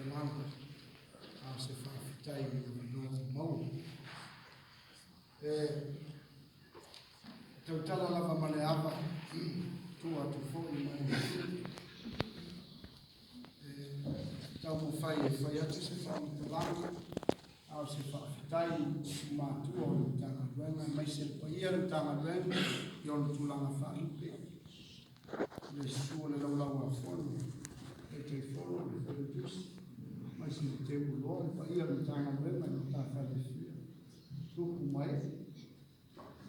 faamatalaga, a o se faafetai i le avanoa ua maua. E tautala lava ma le ava, tua atu foi ma le e taumafai e fai atu se faamatalaga, a o se faafetai i matua o le Matagaluega, aemaise le paia o le Matagaluega i ona tulaga faalupe, le susu o le Laulau-a-Fono, Taitaifono, le Failautusi, aemaise le Teuoloa, le paia o le Matagaluega i matafale e fia, tupu ma ee.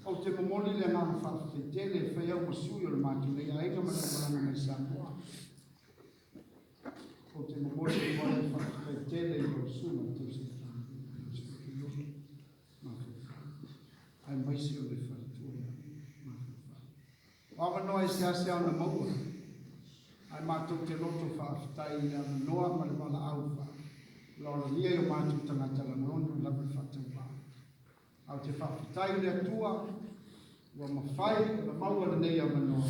Ou te momoli le agaga faafetai tele e fai au ma sui o le matou nei aiga ma le aumalaga mai Samoa. Ou te momoli atu ai le faafetai tele i lau susuga i le tausi aemaise o le faletua ia Mafaufau. O avanoa e seasea ona maua, ae matou te loto faafetai i le avanoa ma le valaau faalaolalia i o matou tagata lagona lava le faatauvaa. Ae ou te faafetai i le Atua ua mafai ona maua lenei avanoa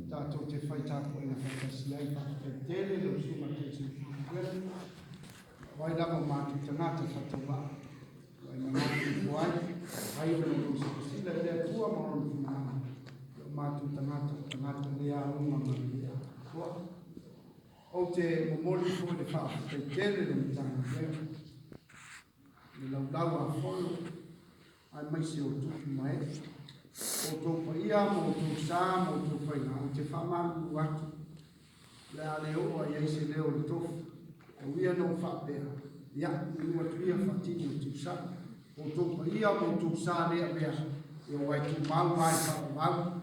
tatou te fai tapuaiga faatasi ai. Faafetai tele lau Susuga i le Tausi O ai lava o matou tagata faatauvaa ua e manatu ifo ai, ai ona o lou silasila i le Atua ma lona finagalo, ia o matou tagata o tagata le auga ma le atoa. Ou te momoli foi le faafetai tele i le Matagaluega, le laulau a fono, aemaise o tupu ma ee. O outou paia ma outou sa ma outou faiga, ou te faamalulu atu, o le a le oo lava i ai se leo o le tofi. Tau ia na ou faapea, ia, ulu atu ia faatini o Tiusala. O outou paia ma outou sa le avea, ia ua e tumau lava e faavavau.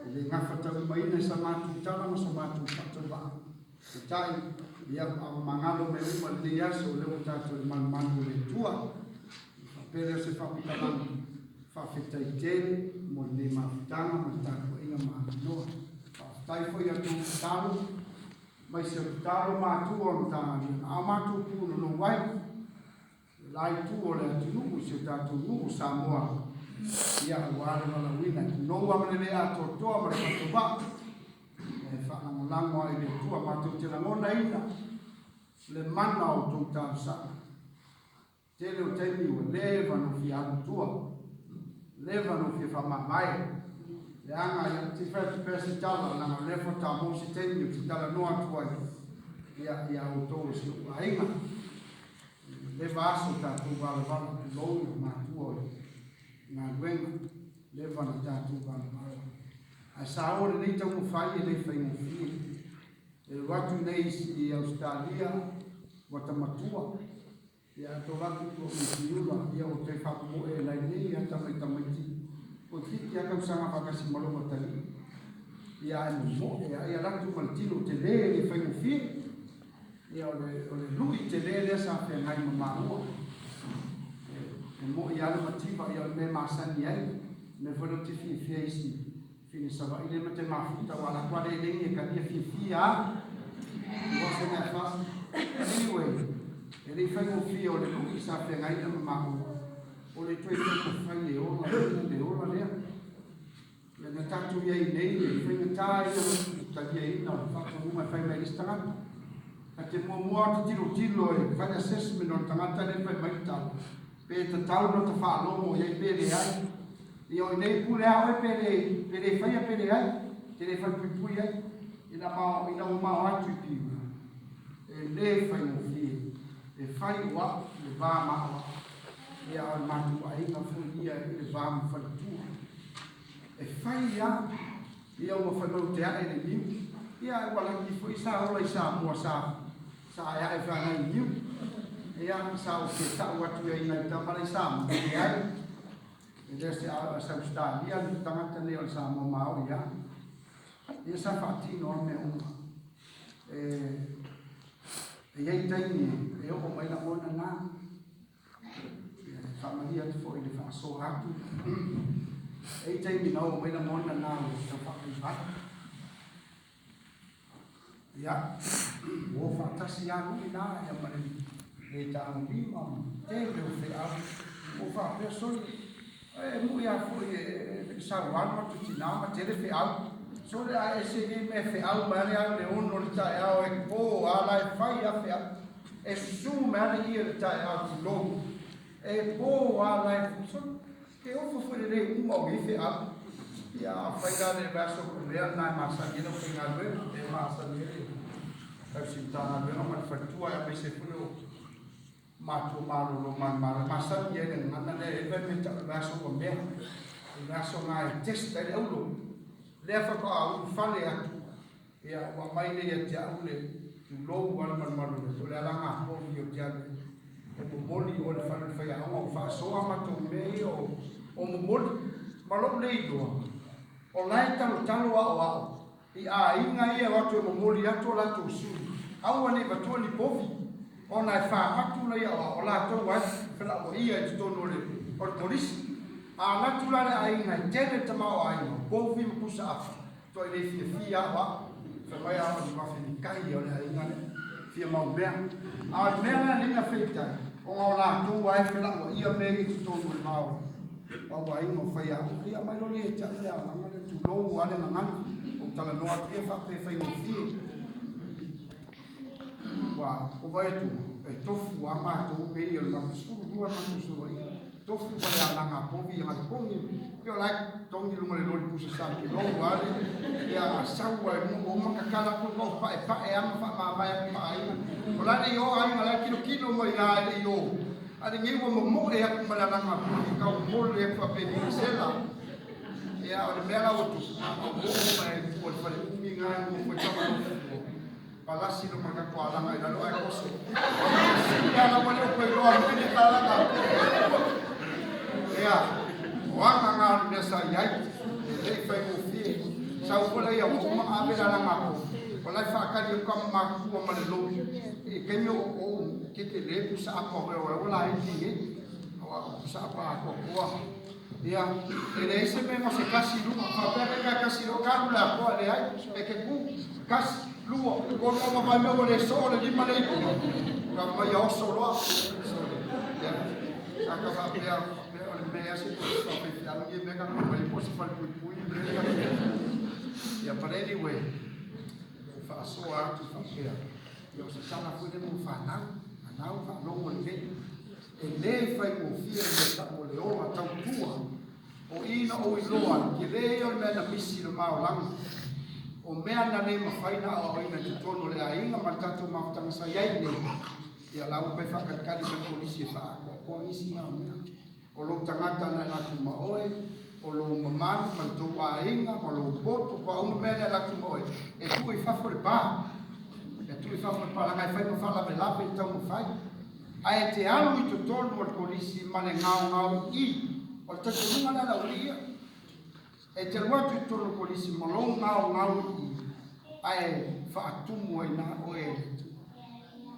E le gafataulimaina i sa matou tala ma sa matou faatauvaa. Peitai, ia, a ua magalo mea uma i lenei aso, o lea ua tatou i le malumalu o le Atua. Ona faapea lea o se faamatalaga, faafetai tele mo lenei mafutaga ma le tapuaiga ma avanoa. Faafetai foi i a outou tatalo, aemaise o tatalo matua o le Matagaluega, a o matou punonou ai, le la itu o le atunuu i si o tatou nuu o Samoa, ia, aua le valaauina e punou lava ma le le atoatoa ma le faatauvaa, e faalagolago ai i le Atua. Matou te lagonaina le mana o outou talosaga. Tele o taimi ua leva ona ou fia alu i tua, leva ona ou fia faamavae, leaga ia, te fai atu pea se tala, leaga o lea faatoa maua se taimi ou te talanoa atu ai ia, ia outou o si ou aiga. Leva aso tatou valavala, tulou i matua o le galuega, leva na tatou valavala. Ae sa o lenei taumafai e le faigofie. E alu atu nei i Ausetalia, ua ta matua, ia a tou atu i Niu Siula, ia ua toe faamomoe e nai nei a tamai tamaiti, toeitiiti lava tausaga faatasi ma lou atalii. Ia ae momoe lava, ia alu atu ma le tino tele e le faigofie. Ia o le, o le lui tele lea sa feagai ma maua. E, e moi lava le mativa, ia o le mea e masani ai. O le mea foi lea ou te fiafia ai i isi fine Savaii lea ma te mafuta, aua la atu lava le eleni e talia fiafia a. It wasn't that fast. Anyway, e le i faigofie o le lui sa feagai ma maua. O le toe taumafai e ola ia le ola lea. Ia na tatou i ai nei le faigata ia o le taliaina o le faatonuga e fai mai e le isi tagata. Ta te muamua atu tilotilo e fai le assessment o le tagata lea e fai mai le tala, pe tatau ona ta faalogo i ai pe leai. Ia o i nei pule a oe pe le, pe le faia pe leai, te le falepuipui ai. Ina mao, ina ua mao atu i Piula, e le faigofie e fai o au le va ma au. Ia o le matou aiga foi ia i le va ma faletua. E fai lava, ia ua fai mai ou te ae i le niu. Ia ae ua laki foi sa ola i Samoa sa sa aeae feagai i niu. Ia sa ou fia tau atu ai i nai tama la i Samoa, e leai. E le o se Ausetalia le tagata nei o le Samoa maoli lava. Ia sa faatino lava mea uma. E e i ai taimi e oo mai lagona na. E faamalie atu foi i le faasoa atu. E i ai taimi na oo mai lagona na o le tau faavaivai. Ia, ua o faatasi lava lui na ia ma le le tagolima ma le tele o feau. Ua faapea sole, e mui lava foi e sau alu atu tina ma tele feau. Sole a ese nei mea feau mai ale au le 6 o le taeao e po a la e fai lava feau. E susu mai ana ia i le taeao tulou, e po a la e fuso. Ke ofo foi le lei uma o nei feau. Ia, afai la le vaiaso o mea lena e masani ai le aufaigaluega, e masani ai le tausi Matagaluega ma le faletua, aemaise foi o matua malolo manumalo e masani ai le gagana lea e iai mea tau le vaiaso ua mea. O le vaiaso lena e test ai le aulo. Lea faatoa ulufale atu, ia ua aumai lea ia te au le tulou a le malumalu o le o le alaga povi ou te alu e momoli i o i le fale o le faiaoga ua faasoa matou mea ia o momoli ma lou le iloa o la e talotalo aoao i aiga ia e o atu e momoli atu o latou sui, aua ne i matua ni povi, ona e faavatu laia o latou ai felauaia i totonu o le o le kolisi. A alu atu la le aiga e tele le tamaoaiga o povi ma pusa afa, tuai le fiafia aoao, fai mai aoao ni mafenikai o le aiga lea, fia mau mea. A o le mea la lenei na feitai, ona o latou ai felauaia mea ia i totonu o le vao Auaiga o faiaoga, ia aumai loa lea ia te au le alaga lea, tulou lava le gagana, ou talanoa atu ia faapea e faigofie. Ua ova atu, e tofu lava matou nei o le matou 12 le matou soloaiga, tofu ma le alaga a povi ia togi, pei o la e togi i luga o le loli pusa sa, tulou lava le, ia sau lava i luga ua uma tatala atu, ua paepae lava ma faamavae atu ma aiga. O la e le i o aiga, o la e tilotilo mai lava e le i o. A lenei ua momoe atu ma le alaga pule tau mole atu faapeni sela. Ia, o le mea la ua tupu, a ou oo mai i tua i le fale umi na e nofo ai tama lofu, palasi lo ma le tatou alaga i lalo ae oso. Ia la ua le o toe iloa mai le alaga. Ia, o aga na o le mea sa i ai, e le i faigofie. Sau foi laia ua uma ona ave le alaga a Kofi, o la e faatali atu tama matutua ma le loli i taimi o ou tetele pusa apa o ua laiti nei o pusa apa atoatoa. Ia, e leai se mea na o se tasi i luga faapea pe kai tasi loa talu le atoa, e leai, e te tu tasi lua tolu ona vaai mai ua le soo le lima lea i luga ka mai ia oso loa. Sole ia sa ka faapea faapea o le mea se faafeifeau ia mea ka mai po se falepuipui mea ia. But anyway, faasoa atu faapea. Ia o se tala foi lea mo fanau, fanau faalogo lelei. E le faigofie le mea tau o le ola tautua. O i na ou iloa ai, tele ia o le mea na misi i lo ma olaga. O mea na le mafai na aoaoina i totonu o le aiga ma le tatou mafutaga sa i ai nei. Ia la ua toe faatalitali mai le kolisi e faaatoatoa nisi na o mea. O lou tagata na e alu atu ma oe, o lou mamalu ma le tou aiga ma lou poto, o a uma mea na e alu atu ma oe, e tuu i fafo le pa. E tuu i fafo le pa, leaga e fai ma faalavelave i taumafai. Ae e te alu i totonu o le kolisi ma le gaogao i i, o le talitonuga lea a le aualii ia. E te alu atu i totonu o le kolisi ma lou gaogao i i, ae faatumu ai na oe e le Atua.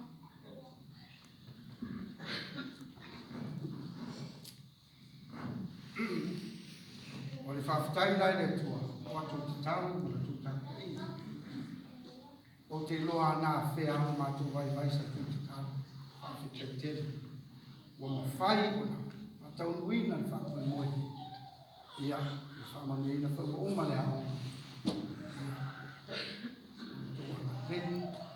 O le faafetai la i le Atua o atou tatalo ma la tou tapuaiga. Ou te iloa ana afea lo matou vaivai sa tou tatalo. Faafetai tele. Ua mafai ona faataunuuina le faamoemoe. Ia, ua faamanuiaina foi ua uma le aoga.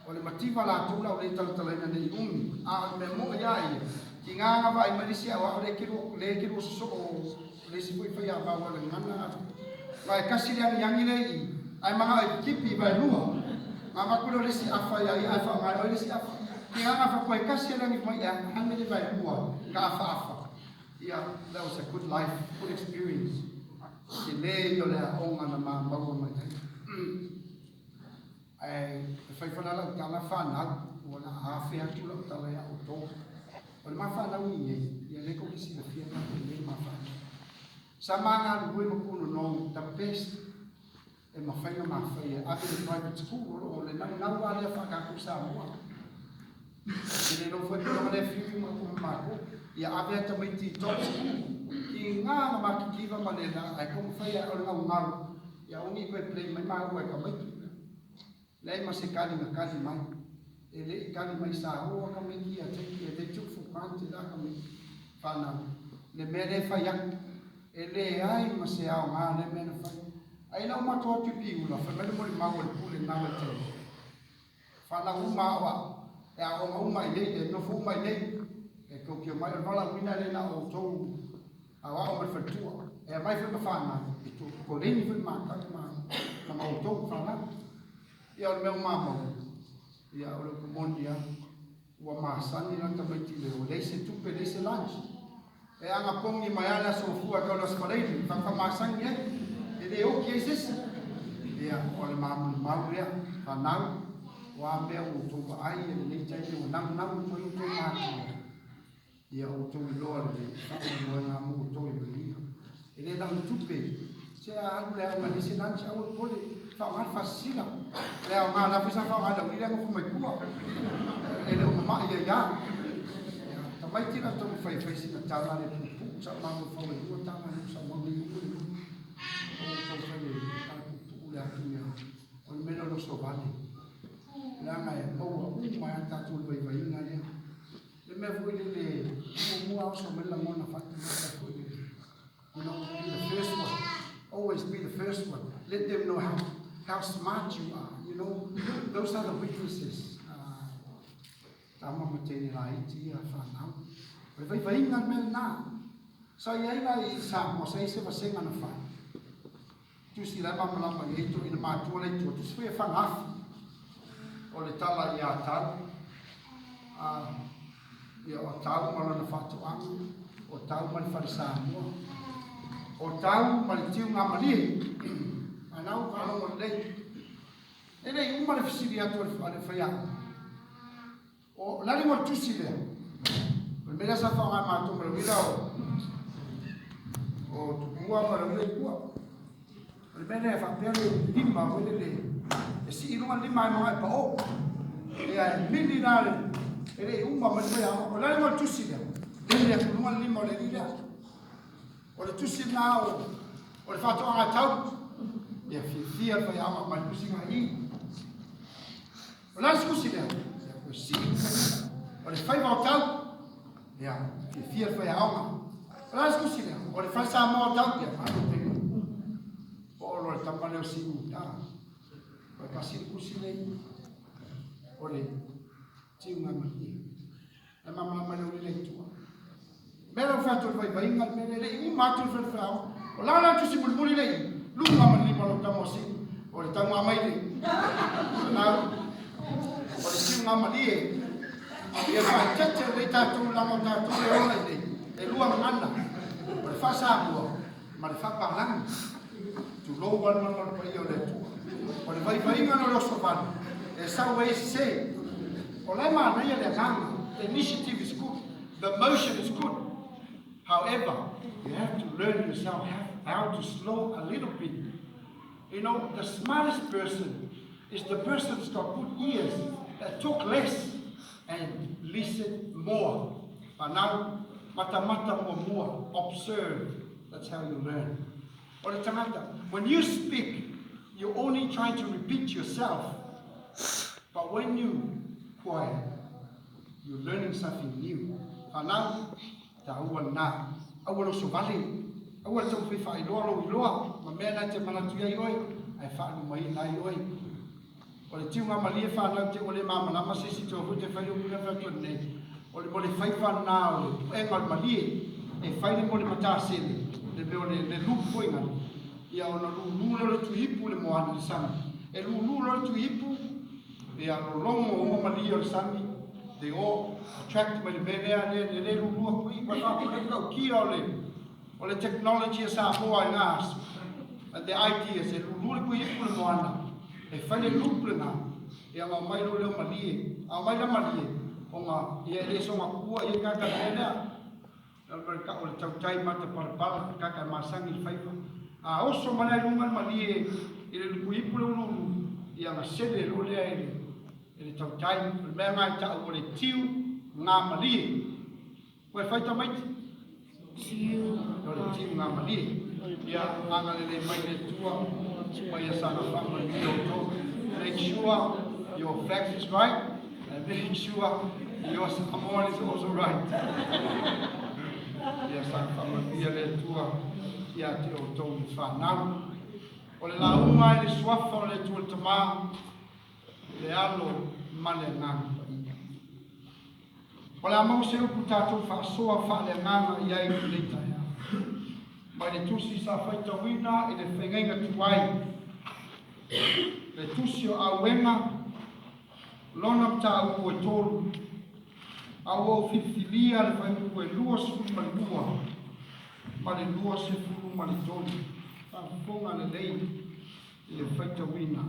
O le mativa latou la o le talatalaina nei umi, a o le mea moʻi a ia, tiga na vaai mai le isi aoao le kilo le kilo sosoo le isi foi faiaava ua le gagana a ma e kasi le agiagi le i ae manao e kipi vaelua na avatu lea o le isi afa ia ia ae faaaoga e oe le isi afa. Tiga na faapea e kasi le agi mai e ame le vaelua ka afaafa. Ia, that was a good life, good experience. Tele ia o le aoga na ma maua mai ai. Ae e fai foi la lau tala fanau, ua la afe atu lau tala ia outou. O le ma fanau i nei, ia lea tou te silafia matou nei ma fanau. Sa ma galulue ma punonou the best e mafai ona ma faia e ave i le private school o lo o le naunau lava lea faatatou Samoa. E le iloa foi tulaga lea fiu ma ma matou ia ave a tamaiti i top school ki nga na matitiva ma le la ae taumafai a o le naunau ia aua ne i toe play mai maua e tamaiti. Leai ma se kali na kali mai. E le i kali mai sa o a tamaiti ia take ia they took for granted a tamaiti whanau. Le mea lea e fai atu, e leai ma se aoga lea mea na fai. Ai ina ua matou o atu i Piula, fai mai le molimau a le pule na vaitaimi. Whanau uma aoao. E aooga uma i inei, e nofo uma i inei. E tou te omai, o le valaauina e le na o outou aoao ma le faletua. E aumai foi ma fanau, e koleni foi ma ma outou fanau. Ia o le mea ua mamau, ia o le upu moni lava, ua masani la tamaiti i le o, leai se tupe, leai se lunch. E agapogi mai lava le Aso Gafua e tau le Aso Faraile, faafaamasani ai, e le oki ai se isi. Ia, o le mamolimau lea, fanau, o a mea ua outou vaai i lenei taimi ua naunau atu ai outou matua, ia outou iloa lelei, e faamoemoega mo outou e manuia. E le na o ni tupe, se a alu le aoga i le isi lunch, aua le popole, faaaoga le faasisila. Le aoga la foi sa faaaoga e Laulii le nofo mai tua. E le o mama'i ai lava. Tamaiti la taumafai e fai sina tala le puupuu sa mafaufau e lua tala lea sa mau nei uma le o taumafai e tala puupuu le atu ia o le mea lea o le oso vale leaga e maua uma ai tatou le vaivaiga lea le mea foi lele muamua oso mai le lagona faatagata foi lele. You know, be the first one. Always be the first one. Let them know how smart you are. You know, those are the weaknesses. Tama ma teine laiti ia whanau. O le vaivaiga le mea lena. Sa i ai la i Samoa, sa i ai se vasega na fai. Tusi la e malamalama i ai toeaina matua la i tua, tusi foi e fagaafi. O le tala ia Tau, a, ia o Tau ma lona faatoaga, o Tau ma le fale Samoa, o Tau ma le tiugamalie. A na ua faalogo lelei. E le i uma le fesili atu a le faiaoga. O le a le igoa o le tusi lea? O le mea lea sa faaaoga e matou ma le uila o o Tupua ma le uila i tua. O le mea lea e faapea le lima foi lele e sii i luga le lima ae maga e pao. Ia e mili la le e le i uma mai le faiaoga. O le a le igoa o le tusi lea? Lele atu i luga le lima o le alii lea. O le tusi lena o, o le faatoaga tau. Ia fiafia le faiaoga mai le tusiga i. O le a le tusi lea? Ia koe sii luga. O le faiva o tau. Ia fiafia le faiaoga. O le a le tusi lea? O le fale Samoa o tau. Ia malo te. O o le tama lea o Siu. Ia. O le pasi le tusi nei. O le tiuga malie. E malamalama le uli le tua. Mea lau fai atu o le vaivaiga le mea lea, le i uma atu le felefeleaoga. O la la tusi mulimuli le i, luga ma le lima o lau tama o Siu, o le tauga mai le nau, o le siuga malie. Ia faaeteete lelei tatou leaga o tatou e ola i nei, e lua gagana, o le faa-Samoa ma le faa-Palagi. Tulou lava le malumalu paia o le Atua. O le vaivaiga lea o le oso vale, e sau ai e sese. O la e manaia le agaga, the initiative is good, the motion is good. However, you have to learn yourself how to slow a little bit. You know, the smartest person is the person who's got good ears that talk less and listen more. Whanau, matamata muamua, observe. That's how you learn. O le tangata, when you speak, you're only trying to repeat yourself. But when you quiet, you're learning something new. Whanau, taua lena. Aua le oso vale. Aua le taumafai faailoa lou iloa ma mea na e te manatu i ai oe, ae faalumaina ai oe. O le tiuga malie whanau te ua le malamalama se isi toa foi te fai le upu lea fai atu nei. O le mo le faiva lena o le puega o le malie e fai le mo le matasele le mea o le le lupu foi ngana. Ia ona lulu lea o le tuiipu i le moana i le sami. E lulu loa le tuiipu ia lologo uma malie o le sami they all attract mai le mea lea lea le lulu atu i i faapea le tautia o le o le technology a Samoa i na aso and the ideas e lulu le tuiipu le moana e fai le loop lena ia ona omai loa lea o malie. A omai la malie ona ia e le soga tuua ia le tagata i le mea lea. O le tautai matapalapala, le tagata e masani i le faiva. A oso mai la i luga le malie i le lupuipu le uluulu, ia ona sele loa lea e le tautai. O le mea lena e tau o le tiu ngā malie. Koe whai tamaiti? Tiu. O le tiu ngā malie. Ia, agalelei mai le Atua, mai ia saga faamanuia outou. Make sure your facts is right and make sure your Samoan is also right. Ia saga faamanuia le Atua ia te outou le whanau. O le lauga i le suafa o le Atua le Tama, le Alo ma le Agaga Paia. O le a maua se upu tatou faasoa faaleagaga i ai i lenei taeao. Mai le tusi sa faitauina i le feagaiga tuai, le tusi o Auega, lona mataupu e tolu, a ua ou filifilia le fuaiupu e 22 ma le 23. Faafofoga lelei i le faitauina.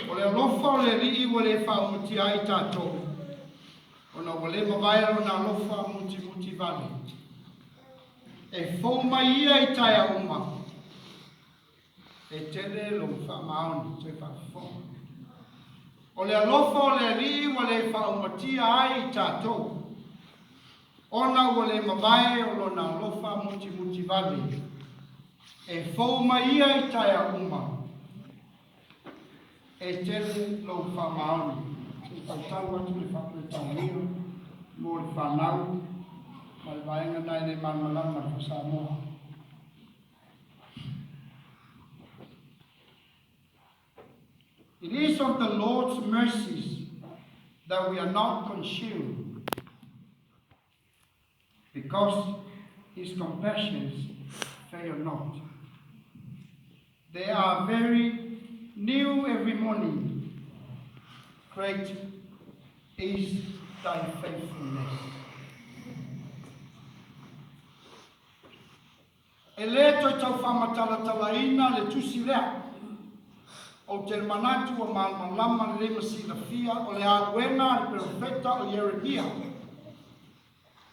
O le alofa o le Alii ua le faaumatia ai tatou, ona ua le mavae lona alofa mutimuti vale. E fou mai ia i taeao uma, e tele lou faamaoni toe faafofoga. O le alofa o le Alii ua le faaumatia ai i tatou, ona ua le mavae o lona alofa mutimuti vale. E fou mai ia i taeao uma, e tele lou faamaoni. Se i faitau atu le faa-Peretania mo le fanau ma le vaega lena e le malamalama i le faa-Samoa. It is of the Lord's mercies that we are not consumed, because his compassions fail not. They are very new every morning. Great is thy faithfulness. E lē toe tau faamatalatalaina le tusi lea. Ou te manatu ua malamalama lelei ma silafia o le auega a le perofeta o Ieremia,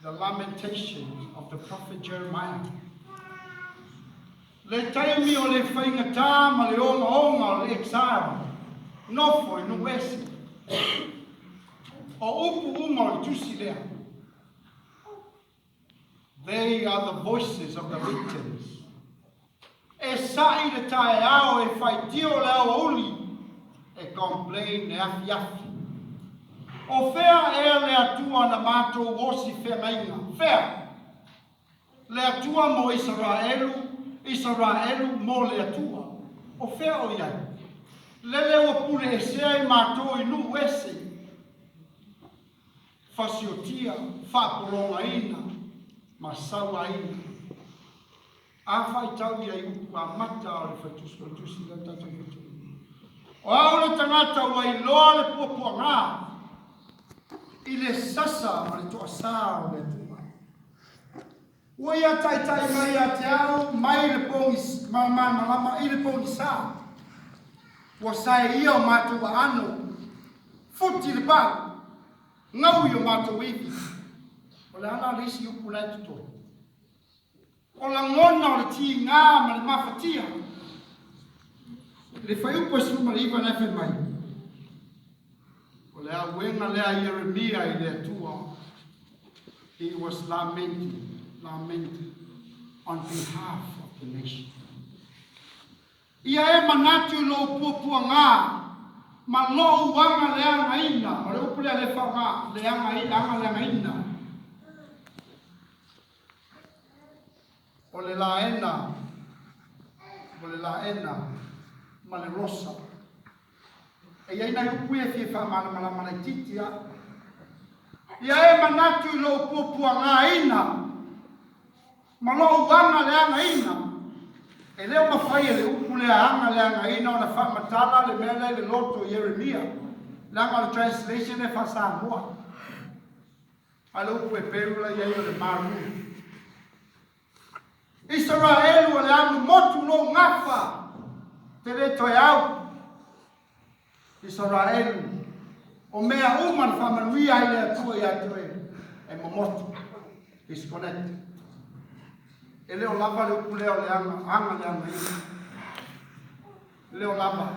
the lamentations of the prophet Jeremiah. Le taimi o le faigata ma le ogaoga o le exile, nofo i nuu ese. O upu uma o le tusi lea. They are the voices of the victims. E sa'i le taeao e faitio le aoauli, e complain e afiafi. O fea ea le Atua na matou osi feagaiga? Fea? Le Atua mo Isaraelu, Isaraelu mo le Atua. O fea o i ai? Lele ua pule esea i matou i nuu ese. Fasiotia, faapologaina ma sauaina. A faitau ia i upu amata o le faitusi o le tusi lea tatou faitauina. O au le tagata ua iloa le puapuaga i le sasa ma le toasā o le Atua. Ua ia taitai mai ia te au mai le pogis, ma malamalama i le pogisā. Ua sae ia o matou aano, futi le pau, gau i o matou ivi. O le a la le isi upu la e totoe? O lagona o le tiga ma le mafatia. I le fuaiupu e 19 na e fai mai, o le auega lea a Ieremia i le Atua, he was lamenting, lamenting on behalf of the nation. Ia e manatu i lou puapuaga ma lou aga leagaina, o le upu lea le faoga, leaga, aga leagaina. O le laena, o le laena ma le rosa. E i ai nai upu ia e fia faamalamalama laitiiti lava. Ia e manatu i lou puapuagaina ma lou aga leagaina. E le o mafai e le upu lea aga leagaina ona faamatala le mea lea i le loto o Ieremia, leaga o le translation e faa-Samoa. A o le upu Heperu la i ai o le maru. Isaraelu o le a momotu lou gafa, te le toe au. Isaraelu, o mea uma na faamanuia ai le Atua ia te oe, e momotu. Disconnect. E le o lava le upu lea o le aga, aga le againa. E le o lava.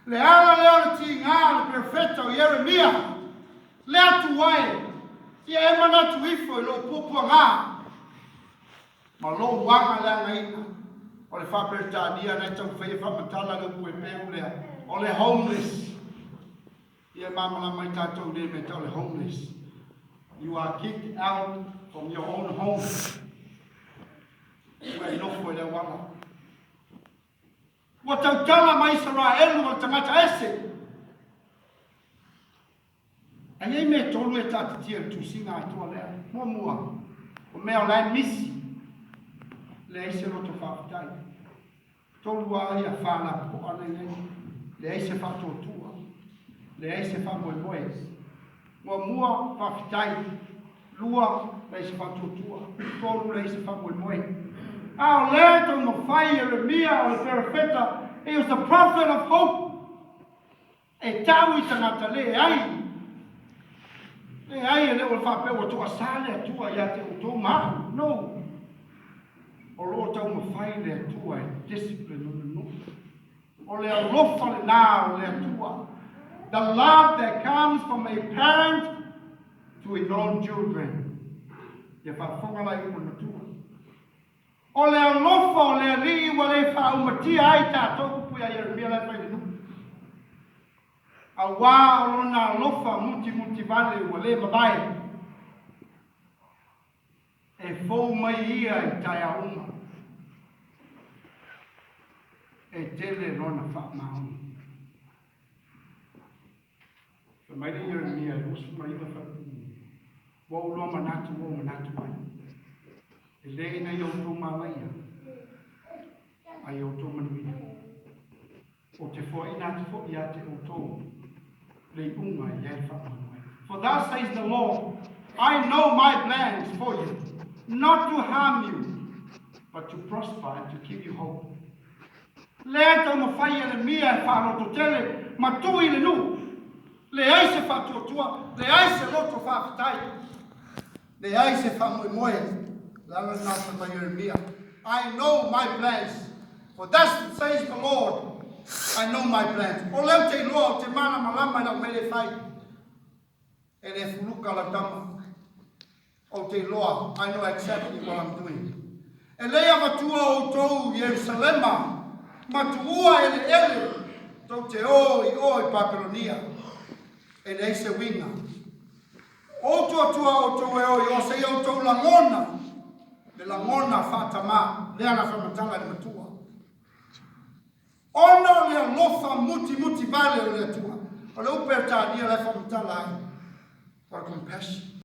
Le ala lea o le tiga o le perofeta o Ieremia, le Atua e, ia e manatu ifo i lou puapuaga ma lou aga leagaina. O le faa-Peretania na e taumafai e faamatala le upu Heperu lea, o le homeless. Ia e malamalama ai tatou i lenei mea tau le homeless. You are kicked out from your own home. Ua e nofo i le auala. Ua tautala ma Isaraelu o le tagata ese. Ae i ai mea e tolu e taatitia i le tusiga atoa lea. Muamua, o mea o la e misi, leai se loto faafetai. Tolu lava ia fa lapopoa na i ai, leai se faatuatua, leai se faamoemoe. Muamua, faafetai. Lua, leai se faatuatua. Tolu, leai se faamoemoe. A o lea e taumafai Ieremia o le perofeta, he was the prophet of hope. E tau i tagata leai, leai e le o faapea ua toasā le Atua ia te outou ma au. No. O lo o taumafai le Atua e discipline ona nuu. O le alofa lenā o le Atua. The love that comes from a parent to his own children. Ia faafofoga la i upu a le Matua. O le alofa o le Alii ua le faaumatia ai tatou upu ia Ieremia la e fai i le nuu. Auā o lona alofa mutimutivale ua le mavae. E fou mai ia i taeao uma. E tele lona faamaoni. Fai mai le Ieremia e 29 faaiupu Ua ou loa manatu ua ou manatu ai, e le ina ia outou malaia, a ia outou manuia. Ou te foaiina atu foi ia te outou le iuga e i ai le faamoemoe. For thus says the Lord, I know my plans for you, not to harm you, but to prosper and to give you hope. Lea e taumafai Ieremia e faalototele ma tuu i le nuu. Leai se faatuatua, leai se loto faafetai, leai se faamoemoe. Le ala lena fai mai Ieremia, I know my plans, for thus says the Lord, I know my plans. O lea ou te iloa, ou te malamalama i lau mea lea e fai. E le fuluka lau tama. Ou te iloa, I know exactly what I'm doing. E lei avatua outou i Ierusalema ma tuua eleele tou te o i o i Papelonia. E leai se uiga. O outou atua outou e o i o seia outou lagona le lagona faatamā lea na faamatala e le matua. Ona o le alofa mutimuti vale o le Atua. O le upu Peretania la e faamatala ai, o le compassion.